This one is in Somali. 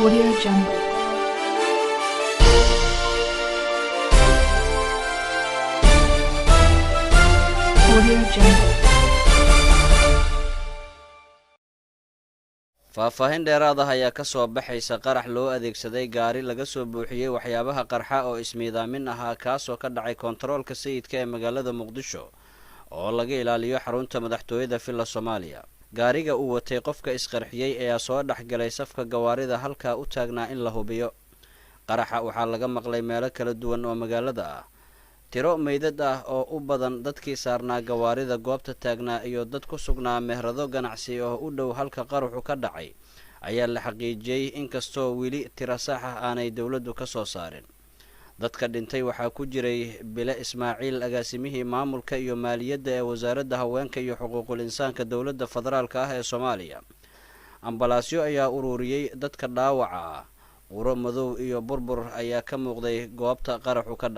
Audio Jungle. Audio Jungle. Faahfaahin dheeraad ah ayaa ka soo baxaysa qarax loo adeegsaday gaari laga soo buuxiyey waxyaabaha qarxa oo ismiidaamin ahaa, kaasoo ka dhacay koontaroolka Sayidka ee magaalada Muqdisho oo laga ilaaliyo xarunta madaxtooyada Villa Soomaaliya. Gaariga uu watay qofka isqarxiyey ayaa soo dhex galay safka gawaarida halkaa u taagnaa in la hubiyo. Qaraxa waxaa laga maqlay meelo kala duwan oo magaalada ah. Tiro meydad ah oo u badan dadkii saarnaa gawaarida goobta taagnaa iyo dad ku sugnaa meherado ganacsi oo u dhow halka qaraxu ka dhacay ayaa la xaqiijiyey, inkastoo weli tiro sax ah aanay dowladdu ka soo saarin. Dadka dhintay waxaa ku jiray Bile Ismaaciil, agaasimihii maamulka iyo maaliyadda ee Wasaaradda Haweenka iyo Xuquuqul Insaanka Dowladda Federaalka ah ee Soomaaliya. Ambalaasyo ayaa ururiyey dadka dhaawaca ah. Quro madow iyo burbur ayaa ka muuqday goobta qaraxu ka.